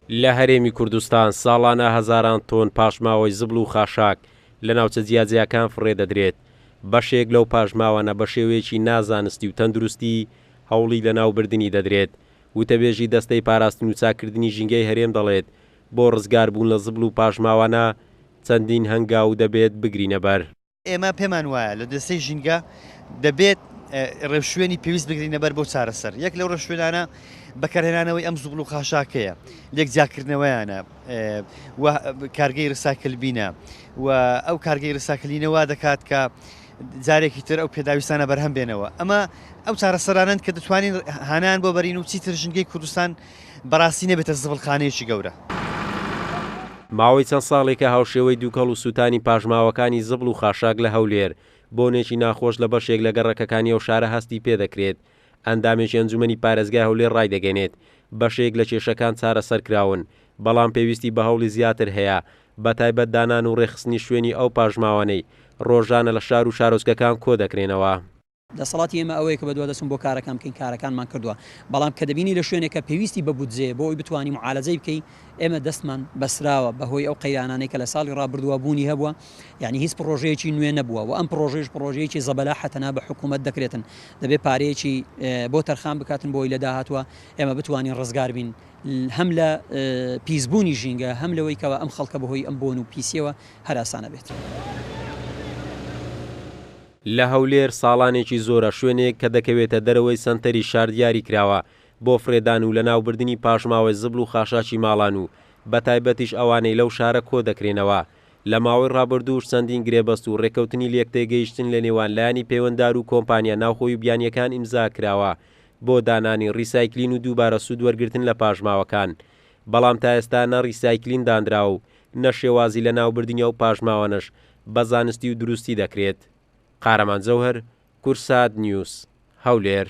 لە هەرێمی کوردستان ساڵانە هەزاران تۆن پاشماوەی زبڵ و خاشاک لە ناوچە جیاجیاکان فڕێ دەدرێت، بەشێک لەو پاشماوانە بە شێوەیەکی نازانستی و تەندروستی هەوڵی لەناوبردنی دەدرێت. وتەبێژی دەستەی پاراستن و چاککردنی ژینگەی هەرێم دەڵێت، بۆ ڕزگاربوون لە زبڵ و پاشماوانە چەندین هەنگاو دەبێت بگرینەبەر. ئێمە پێمان وایە لە دەستەی ژینگە دەبێت ڕێوشوێنی پێویست بگرینە بەر بۆ چارەسەر، یەک لەو ڕێوشوێنانە بەکارهێنانەوەی ئەم زبڵ و خاشاکەیە، لێک جیاکردنەوەیانە و کارگەی ڕیسایکلبینە و ئەو کارگەی ڕیسایکلینە وا دەکات کە جارێکی تر ئەو پێداویستانە بەرهەم بێنەوە. ئەمە ئەو چارەسەرانەن کە دەتوانین هانایان بۆ بەرین و چیتر ژینگەی کوردستان بەڕاستی نەبێتە زبڵخانەیەکی گەورە. ماوەی چەند ساڵێکە هاوشێوەی دووکەڵ و سووتانی پاشماوەکانی زبڵ و خاشاک لە هەولێر، بۆنێکی ناخۆش لە بەشێک لە گەڕەکەکانی ئەو شارە هەستی پێدەکرێت. ئەندامێکی ئەنجومەنی پارێزگای هەولێر ڕایدەگەنێت، بەشێک لە کێشەکان چارەسەرکراون، بەڵام پێویستی بە هەوڵی زیاتر هەیە، بەتایبەت دانان و ڕێکخستنی شوێنی ئەو پاشماوانەی ڕۆژانە لە شار و شارۆچکەکان کۆدەکرێنەوە. دەسەڵاتی ئێمە ئەوەیە کە بەدوادەچوون بۆ کارەکان بکەین، کارەکانمان کردووە، بەڵام کە دەبینی لە شوێنێک کە پێویستی بە بودجەیە بۆ ئەوەی بتوانی معالەجەی بکەی، ئێمە دەستمان بەستراوە بەهۆی ئەو قەیرانانەی کە لە ساڵی ڕابردووە بوونی هەبووە، یانی هیچ پڕۆژەیەکی نوێ نەبووە و ئەم پڕۆژەیش پڕۆژەیەکی زەبەلاحە تەنها بە حکوومەت دەکرێتن، دەبێت پارەیەکی بۆ تەرخان بکاتن بۆ ئەوەی لە داهاتووە ئێمە بتوانین ڕزگار بین هەم لە پیسبوونی ژینگە هەم لەوەی کەوا ئەم خەڵکە بەهۆی ئەم بۆن و پیسییەوە هەراسانە بێت. لە هەولێر ساڵانێکی زۆرە شوێنێک کە دەکەوێتە دەرەوەی سەنتەری شار دیاری کراوە بۆ فڕێدان و لەناوبردنی پاشماوەی زبڵ و خاشاکی ماڵان و بەتایبەتیش ئەوانەی لەو شارە کۆدەکرێنەوە. لە ماوەی ڕابردووش چەندین گرێبەست و ڕێککەوتنی لێکتێگەیشتن لە نێوان لایەنی پەیوەنددار و کۆمپانیا ناوخۆی و بیانییەکان ئیمزا کراوە بۆ دانانی ڕیسایکلین و دووبارە سوود وەرگرتن لە پاشماوەکان بەڵام تا ئێستا نە ڕیسایکلین دانراوە و نە شێوازی لەناوبردنی ئەو پاشماوانەش بە زانستی و دروستی دەکرێت. قارەمان جەوهەر، کوردسات نیوز، هەولێر.